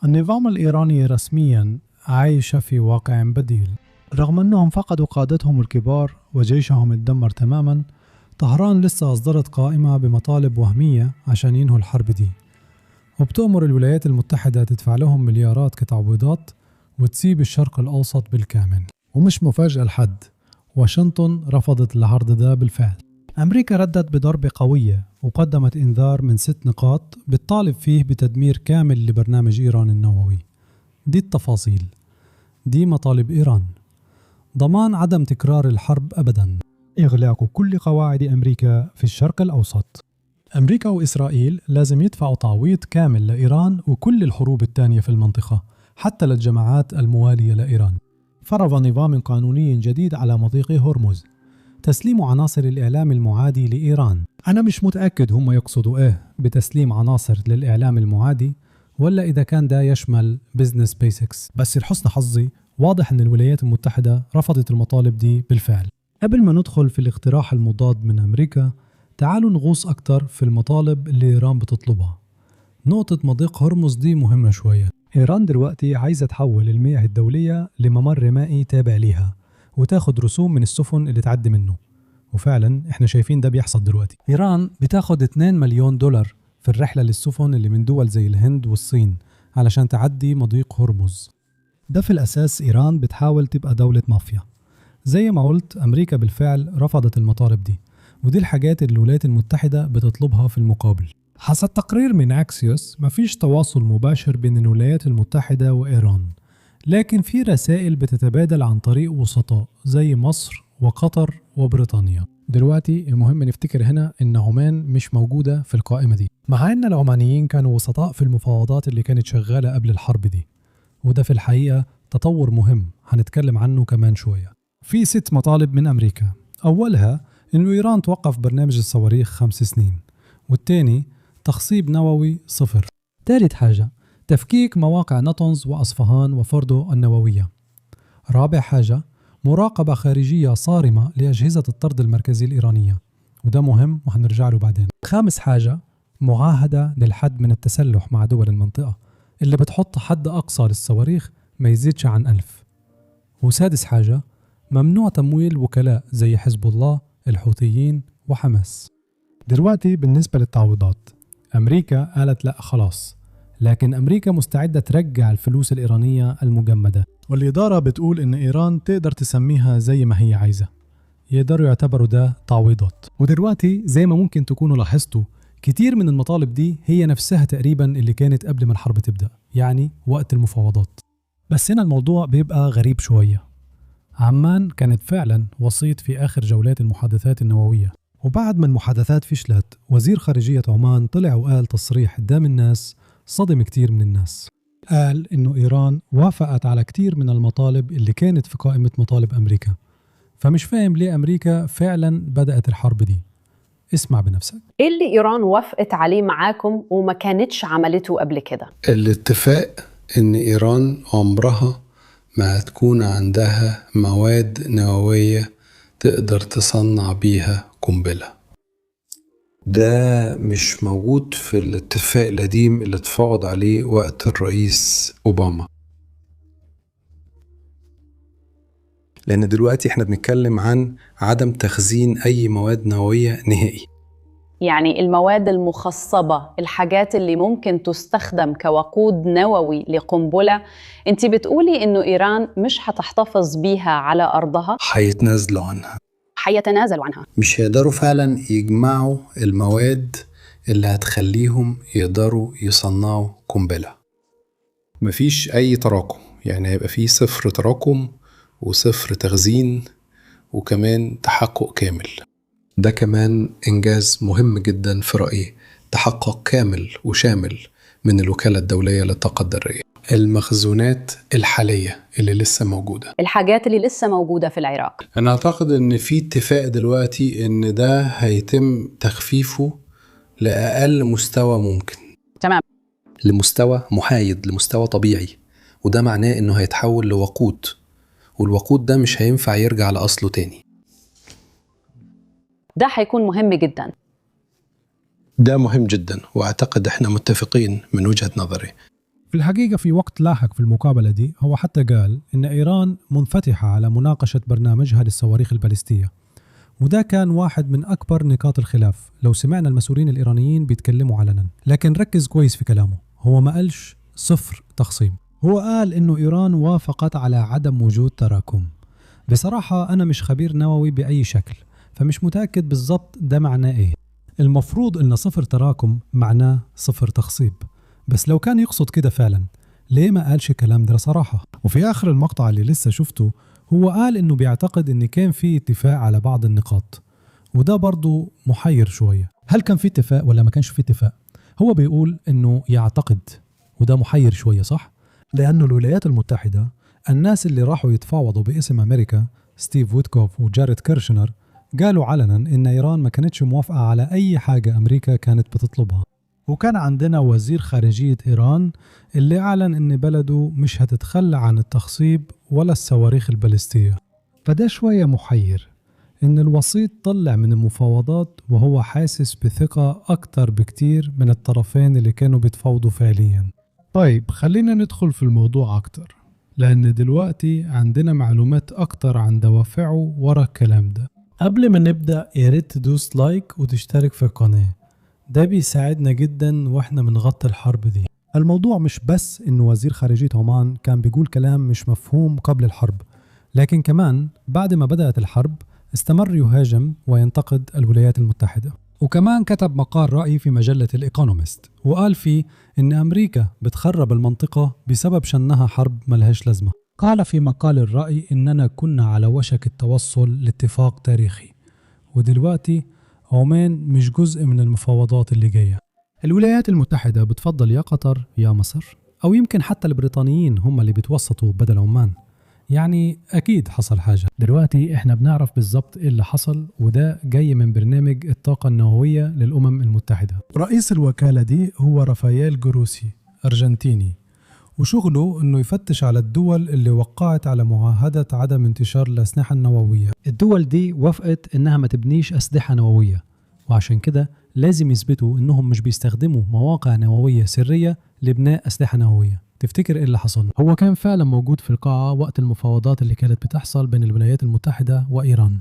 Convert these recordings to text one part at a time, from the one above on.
النظام الإيراني رسميا عايش في واقع بديل، رغم أنهم فقدوا قادتهم الكبار وجيشهم اتدمر تماما. طهران لسه أصدرت قائمة بمطالب وهمية عشان ينهوا الحرب دي، وبتأمر الولايات المتحدة تدفع لهم مليارات كتعويضات وتسيب الشرق الأوسط بالكامل. ومش مفاجأة لحد، واشنطن رفضت العرض ده بالفعل. أمريكا ردت بضربة قوية وقدمت إنذار من 6 نقاط بتطالب فيه بتدمير كامل لبرنامج إيران النووي. دي التفاصيل، دي مطالب إيران: ضمان عدم تكرار الحرب أبدا، إغلاق كل قواعد أمريكا في الشرق الأوسط، أمريكا وإسرائيل لازم يدفعوا تعويض كامل لإيران وكل الحروب الثانية في المنطقة، حتى للجماعات الموالية لإيران، فرض نظام قانوني جديد على مضيق هرمز، تسليم عناصر الإعلام المعادي لإيران. أنا مش متأكد هم يقصدوا إيه بتسليم عناصر للإعلام المعادي، ولا إذا كان ده يشمل Business Basics، بس لحسن حظي واضح أن الولايات المتحدة رفضت المطالب دي بالفعل. قبل ما ندخل في الاقتراح المضاد من أمريكا، تعالوا نغوص أكتر في المطالب اللي إيران بتطلبها. نقطة مضيق هرمز دي مهمة شوية. إيران دلوقتي عايزة تحول المياه الدولية لممر مائي تابع ليها، وتاخد رسوم من السفن اللي تعدي منه، وفعلا احنا شايفين ده بيحصل دلوقتي. إيران بتاخد 2 مليون دولار في الرحلة للسفن اللي من دول زي الهند والصين علشان تعدي مضيق هرمز. ده في الأساس إيران بتحاول تبقى دولة مافيا. زي ما قلت، أمريكا بالفعل رفضت المطالب دي، ودي الحاجات اللي الولايات المتحدة بتطلبها في المقابل. حسب تقرير من أكسيوس، مفيش تواصل مباشر بين الولايات المتحدة وإيران، لكن في رسائل بتتبادل عن طريق وسطاء زي مصر وقطر وبريطانيا. دلوقتي المهم نفتكر هنا إن عمان مش موجودة في القائمة دي، مع إن العمانيين كانوا وسطاء في المفاوضات اللي كانت شغالة قبل الحرب دي، وده في الحقيقة تطور مهم هنتكلم عنه كمان شوية. في 6 مطالب من أمريكا. أولها إنه إيران توقف برنامج الصواريخ 5 سنين، والتاني تخصيب نووي 0. ثالث حاجة تفكيك مواقع نطنز وأصفهان وفوردو النووية. رابع حاجة مراقبة خارجية صارمة لأجهزة الطرد المركزي الإيرانية، وده مهم وهنرجع له بعدين. خامس حاجة معاهدة للحد من التسلح مع دول المنطقة اللي بتحط حد أقصى للصواريخ ما يزيدش عن 1000. وسادس حاجة ممنوع تمويل وكلاء زي حزب الله، الحوثيين وحماس. دلوقتي بالنسبة للتعويضات، أمريكا قالت لا خلاص، لكن أمريكا مستعدة ترجع الفلوس الإيرانية المجمدة، والإدارة بتقول إن إيران تقدر تسميها زي ما هي عايزة، يقدروا يعتبروا ده تعويضات. ودلوقتي زي ما ممكن تكونوا لاحظتوا، كتير من المطالب دي هي نفسها تقريبا اللي كانت قبل ما الحرب تبدأ، يعني وقت المفاوضات. بس هنا الموضوع بيبقى غريب شوية. عمان كانت فعلا وسيط في آخر جولات المحادثات النووية، وبعد ما المحادثات فشلت، وزير خارجية عمان طلع وقال تصريح قدام الناس صدم كتير من الناس. قال إنه إيران وافقت على كتير من المطالب اللي كانت في قائمة مطالب أمريكا، فمش فاهم ليه أمريكا فعلا بدأت الحرب دي. اسمع بنفسك. ايه اللي ايران وافقت عليه معاكم وما كانتش عملته قبل كده؟ الاتفاق إن إيران عمرها ما هتكون عندها مواد نووية تقدر تصنع بيها قنبلة. ده مش موجود في الاتفاق القديم اللي اتفاوض عليه وقت الرئيس أوباما، لأن دلوقتي احنا بنتكلم عن عدم تخزين أي مواد نووية نهائي. يعني المواد المخصبة، الحاجات اللي ممكن تستخدم كوقود نووي لقنبلة، انت بتقولي انه ايران مش هتحتفظ بيها على ارضها؟ هيتنازلوا عنها، هيتنازلوا عنها، مش هيقدروا فعلا يجمعوا المواد اللي هتخليهم يقدروا يصنعوا قنبلة. مفيش أي تراكم، يعني هيبقى فيه 0 تراكم و0 تخزين وكمان تحقق كامل. ده كمان إنجاز مهم جدا في رأيي، تحقق كامل وشامل من الوكالة الدولية للطاقة الذرية. المخزونات الحالية اللي لسه موجودة، الحاجات اللي لسه موجودة في العراق. أنا أعتقد إن في اتفاق دلوقتي إن ده هيتم تخفيفه لأقل مستوى ممكن. تمام، لمستوى محايد، لمستوى طبيعي، وده معناه إنه هيتحول لوقود، والوقود ده مش هينفع يرجع لأصله تاني. ده هيكون مهم جدا. ده مهم جدا، وأعتقد إحنا متفقين من وجهة نظري. في الحقيقة في وقت لاحق في المقابلة دي هو حتى قال إن إيران منفتحة على مناقشة برنامجها للصواريخ البالستية، وده كان واحد من أكبر نقاط الخلاف لو سمعنا المسؤولين الإيرانيين بيتكلموا علنا. لكن ركز كويس في كلامه، هو ما قالش صفر تخصيب، هو قال إنه إيران وافقت على عدم وجود تراكم. بصراحة أنا مش خبير نووي بأي شكل، فمش متأكد بالضبط ده معناه إيه. المفروض إن صفر تراكم معناه صفر تخصيب، بس لو كان يقصد كده فعلا ليه ما قالش الكلام ده صراحة؟ وفي آخر المقطع اللي لسه شفته هو قال إنه بيعتقد إن كان في اتفاق على بعض النقاط، وده برضو محير شوية. هل كان في اتفاق ولا ما كانش في اتفاق؟ هو بيقول إنه يعتقد، وده محير شوية صح؟ لأنه الولايات المتحدة الناس اللي راحوا يتفاوضوا باسم أمريكا ستيف ويتكوف وجاريد كيرشنر قالوا علنا إن إيران ما كانتش موافقة على أي حاجة أمريكا كانت بتطلبها. وكان عندنا وزير خارجية إيران اللي أعلن إن بلده مش هتتخلى عن التخصيب ولا الصواريخ البالستية. فده شوية محير إن الوسيط طلع من المفاوضات وهو حاسس بثقة أكتر بكتير من الطرفين اللي كانوا بيتفاوضوا فعليا. طيب خلينا ندخل في الموضوع أكتر، لأن دلوقتي عندنا معلومات أكتر عن دوافعه ورا الكلام ده. قبل ما نبدأ ياريت تدوس لايك وتشترك في القناة، ده بيساعدنا جدا واحنا بنغطي الحرب دي. الموضوع مش بس إن وزير خارجية عمان كان بيقول كلام مش مفهوم قبل الحرب، لكن كمان بعد ما بدأت الحرب استمر يهاجم وينتقد الولايات المتحدة. وكمان كتب مقال رأي في مجلة الإيكونومست وقال فيه إن أمريكا بتخرب المنطقة بسبب شنها حرب ملهاش لازمة. قال في مقال الرأي إننا كنا على وشك التوصل لاتفاق تاريخي، ودلوقتي عمان مش جزء من المفاوضات اللي جاية. الولايات المتحدة بتفضل يا قطر يا مصر، أو يمكن حتى البريطانيين هم اللي بيتوسطوا بدل عمان. يعني أكيد حصل حاجة. دلوقتي إحنا بنعرف بالظبط إيه اللي حصل، وده جاي من برنامج الطاقة النووية للأمم المتحدة. رئيس الوكالة دي هو رافائيل جروسي، أرجنتيني، وشغله إنه يفتش على الدول اللي وقعت على معاهدة عدم انتشار الأسلحة النووية. الدول دي وافقت إنها ما تبنيش أسلحة نووية، وعشان كده لازم يثبتوا إنهم مش بيستخدموا مواقع نووية سرية لبناء أسلحة نووية. تفتكر إيه اللي حصل؟ هو كان فعلا موجود في القاعة وقت المفاوضات اللي كانت بتحصل بين الولايات المتحدة وإيران،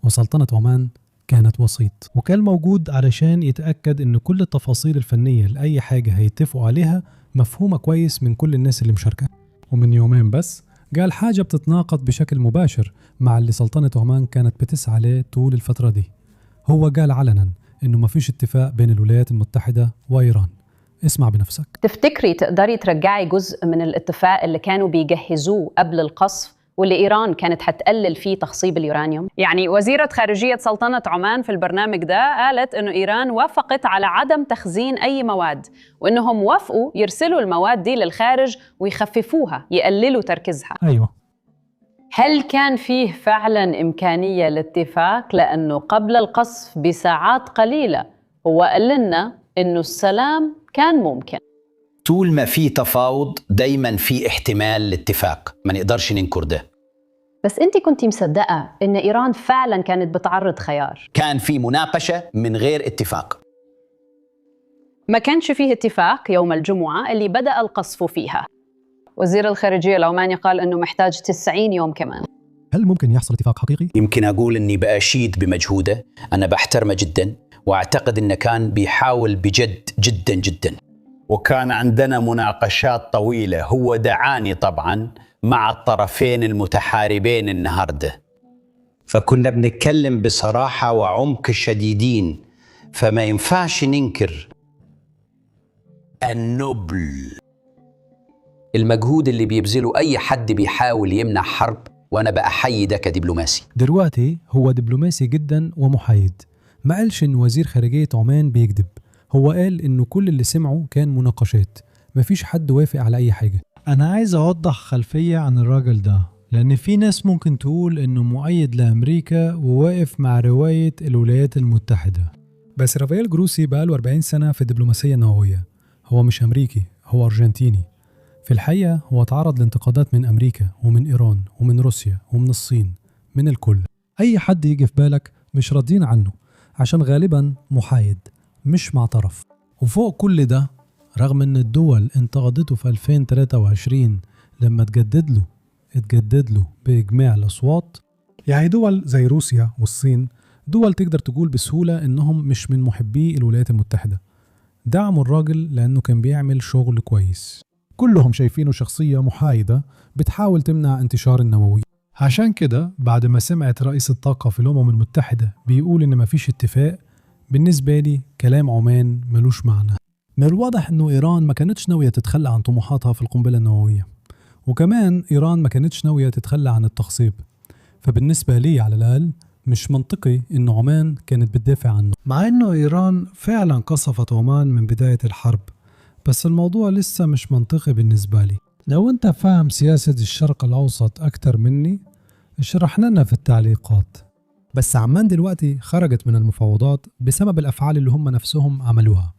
وسلطنة عمان كانت وسيط، وكان موجود علشان يتأكد إن كل التفاصيل الفنية لأي حاجة هيتفقوا عليها مفهومة كويس من كل الناس اللي مشاركة. ومن يومين بس قال حاجة بتتناقض بشكل مباشر مع اللي سلطنة عمان كانت بتسعى ليه طول الفترة دي. هو قال علنا إنه مفيش اتفاق بين الولايات المتحدة وإيران. اسمع بنفسك. تفتكري تقدري ترجعي جزء من الاتفاق اللي كانوا بيجهزوه قبل القصف واللي إيران كانت هتقلل فيه تخصيب اليورانيوم؟ يعني وزيرة خارجية سلطنة عمان في البرنامج ده قالت إنه إيران وافقت على عدم تخزين أي مواد، وإنهم وافقوا يرسلوا المواد دي للخارج ويخففوها، يقللوا تركيزها. أيوة. هل كان فيه فعلا إمكانية لاتفاق؟ لأنه قبل القصف بساعات قليلة هو قال لنا إنه السلام كان ممكن. طول ما في تفاوض دايما في احتمال لاتفاق، ما نقدرش ننكر ده. بس انت كنت مصدقة ان ايران فعلا كانت بتعرض خيار؟ كان في مناقشة من غير اتفاق. ما كانش فيه اتفاق يوم الجمعة اللي بدأ القصف فيها. وزير الخارجية العماني قال انه محتاج 90 يوم كمان. هل ممكن يحصل اتفاق حقيقي؟ يمكن أقول أني بأشيد بمجهوده، أنا بحترمه جدا، وأعتقد أنه كان بيحاول بجد جدا جدا. وكان عندنا مناقشات طويلة، هو دعاني طبعا مع الطرفين المتحاربين النهاردة، فكنا بنتكلم بصراحة وعمق شديدين، فما ينفعش ننكر النبل، المجهود اللي بيبذله أي حد بيحاول يمنع حرب، وأنا بأحيي ده كدبلوماسي. دلوقتي هو دبلوماسي جدا ومحايد، ما قالش إن وزير خارجية عمان بيكذب، هو قال إنه كل اللي سمعه كان مناقشات، مفيش حد وافق على أي حاجة. أنا عايز أوضح خلفية عن الراجل ده، لأن في ناس ممكن تقول إنه مؤيد لأمريكا وواقف مع رواية الولايات المتحدة. بس رافائيل جروسي بقاله 40 سنة في الدبلوماسية النووية، هو مش أمريكي، هو أرجنتيني. في الحقيقة هو تعرض لانتقادات من أمريكا ومن إيران ومن روسيا ومن الصين، من الكل. أي حد يجي في بالك مش راضيين عنه، عشان غالبا محايد مش مع طرف. وفوق كل ده رغم إن الدول انتقدته في 2023 لما اتجدد له بإجماع الأصوات. يعني دول زي روسيا والصين، دول تقدر تقول بسهولة إنهم مش من محبي الولايات المتحدة، دعموا الراجل لأنه كان بيعمل شغل كويس. كلهم شايفينه شخصية محايدة بتحاول تمنع انتشار النووي. عشان كده بعد ما سمعت رئيس الطاقة في الأمم المتحدة بيقول إن مفيش اتفاق، بالنسبة لي كلام عمان ملوش معنى. من الواضح إنه إيران ما كانتش ناوية تتخلى عن طموحاتها في القنبلة النووية، وكمان إيران ما كانتش ناوية تتخلى عن التخصيب. فبالنسبة لي على الأقل مش منطقي إن عمان كانت بتدافع عنه، مع إنه إيران فعلا قصفت عمان من بداية الحرب، بس الموضوع لسه مش منطقي بالنسبة لي. لو أنت فاهم سياسة الشرق الأوسط أكتر مني اشرح لنا في التعليقات. بس عمان دلوقتي خرجت من المفاوضات بسبب الأفعال اللي هم نفسهم عملوها.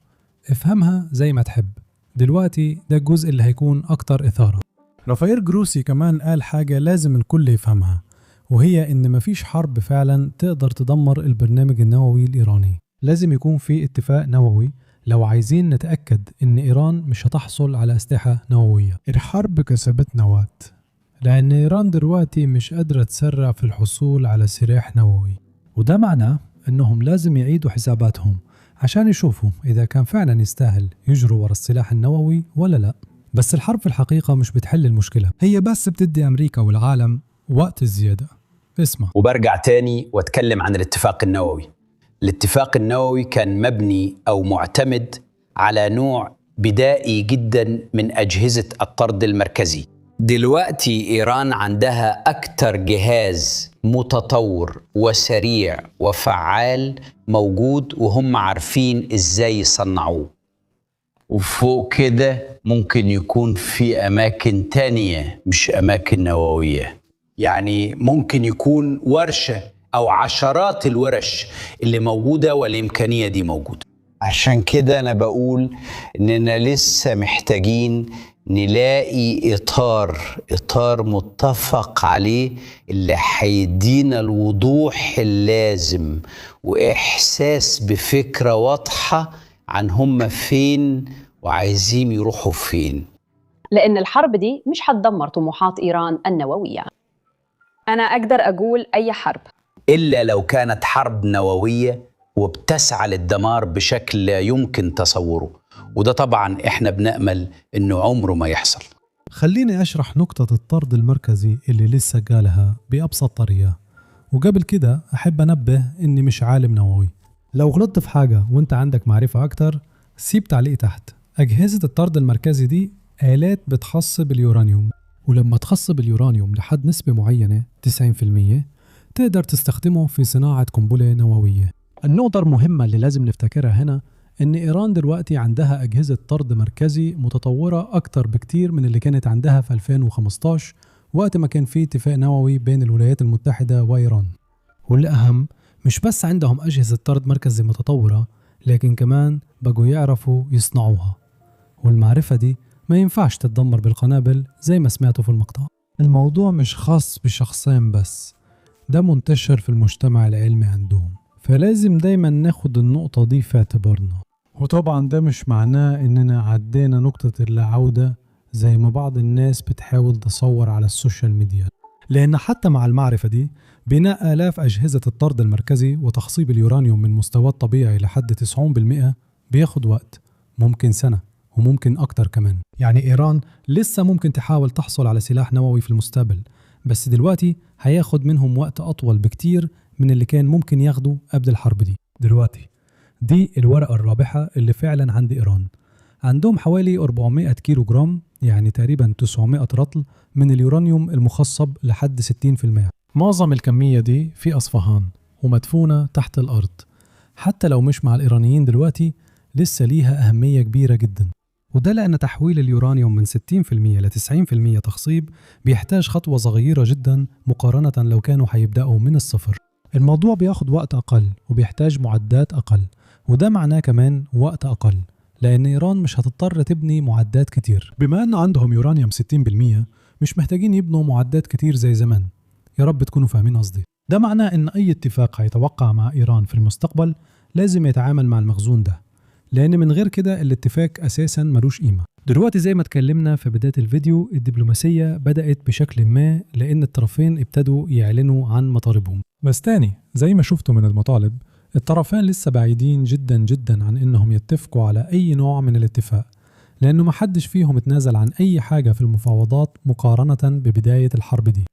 افهمها زي ما تحب. دلوقتي ده الجزء اللي هيكون أكتر إثارة. رافائيل جروسي كمان قال حاجة لازم الكل يفهمها، وهي إن مفيش حرب فعلا تقدر تدمر البرنامج النووي الإيراني. لازم يكون في اتفاق نووي لو عايزين نتأكد إن إيران مش هتحصل على أسلحة نووية. الحرب كسبتنا وقت، لأن إيران دلوقتي مش قادرة تسرع في الحصول على سلاح نووي، وده معناه إنهم لازم يعيدوا حساباتهم عشان يشوفوا إذا كان فعلا يستاهل يجروا ورا السلاح النووي ولا لا. بس الحرب في الحقيقة مش بتحل المشكلة، هي بس بتدي أمريكا والعالم وقت زيادة. اسمع. وبرجع تاني واتكلم عن الاتفاق النووي. الاتفاق النووي كان مبني أو معتمد على نوع بدائي جدا من أجهزة الطرد المركزي. دلوقتي إيران عندها أكتر جهاز متطور وسريع وفعال موجود، وهم عارفين إزاي يصنعوه. وفوق كده ممكن يكون في أماكن تانية مش أماكن نووية، يعني ممكن يكون ورشة أو عشرات الورش اللي موجودة، والإمكانية دي موجودة. عشان كده أنا بقول إننا لسه محتاجين نلاقي إطار متفق عليه اللي هيدينا الوضوح اللازم وإحساس بفكرة واضحة عن هم فين وعايزين يروحوا فين. لأن الحرب دي مش هتدمر طموحات إيران النووية. أنا أقدر أقول أي حرب، إلا لو كانت حرب نووية وبتسعى للدمار بشكل لا يمكن تصوره، وده طبعا إحنا بنأمل إنه عمره ما يحصل. خليني أشرح نقطة الطرد المركزي اللي لسه قالها بأبسط طريقة، وقبل كده أحب أنبه إني مش عالم نووي. لو غلطت في حاجة وإنت عندك معرفة أكتر سيب تعليق تحت. أجهزة الطرد المركزي دي آلات بتخصب اليورانيوم، ولما تخصب اليورانيوم لحد نسبة معينة 90% تقدر تستخدمه في صناعة قنبلة نووية. النقطة المهمة اللي لازم نفتكرها هنا إن إيران دلوقتي عندها أجهزة طرد مركزي متطورة أكتر بكتير من اللي كانت عندها في 2015 وقت ما كان في اتفاق نووي بين الولايات المتحدة وإيران. والأهم مش بس عندهم أجهزة طرد مركزي متطورة، لكن كمان بقوا يعرفوا يصنعوها، والمعرفة دي ما ينفعش تتدمر بالقنابل زي ما سمعتوا في المقطع. الموضوع مش خاص بشخصين بس، ده منتشر في المجتمع العلمي عندهم، فلازم دايما ناخد النقطة دي في اعتبارنا. وطبعا ده مش معناه اننا عدينا نقطة اللاعودة زي ما بعض الناس بتحاول تصور على السوشيال ميديا، لان حتى مع المعرفة دي بناء آلاف أجهزة الطرد المركزي وتخصيب اليورانيوم من مستواه الطبيعي لحد 90% بياخد وقت، ممكن سنة وممكن أكتر كمان. يعني إيران لسه ممكن تحاول تحصل على سلاح نووي في المستقبل، بس دلوقتي هياخد منهم وقت أطول بكتير من اللي كان ممكن ياخده قبل الحرب دي. دلوقتي دي الورقة الرابحة اللي فعلا عند إيران. عندهم حوالي 400 كيلو جرام، يعني تقريبا 900 رطل من اليورانيوم المخصب لحد 60%. معظم الكمية دي في أصفهان ومدفونة تحت الأرض. حتى لو مش مع الإيرانيين دلوقتي لسه ليها أهمية كبيرة جدا، وده لأن تحويل اليورانيوم من 60% ل 90% تخصيب بيحتاج خطوة صغيرة جدا مقارنة لو كانوا هيبدأوا من الصفر. الموضوع بياخد وقت أقل وبيحتاج معدات أقل، وده معناه كمان وقت أقل لأن إيران مش هتضطر تبني معدات كتير. بما أن عندهم يورانيوم 60% مش محتاجين يبنوا معدات كتير زي زمان. يا رب تكونوا فاهمين قصدي. ده معناه أن أي اتفاق هيتوقع مع إيران في المستقبل لازم يتعامل مع المخزون ده، لأن من غير كده الاتفاق أساسا ملوش قيمة. دلوقتي زي ما اتكلمنا في بداية الفيديو، الدبلوماسية بدأت بشكل ما لأن الطرفين ابتدوا يعلنوا عن مطالبهم. بس تاني زي ما شفتوا من المطالب، الطرفين لسه بعيدين جدا جدا عن إنهم يتفقوا على أي نوع من الاتفاق، لأنه محدش فيهم اتنازل عن أي حاجة في المفاوضات مقارنة ببداية الحرب دي.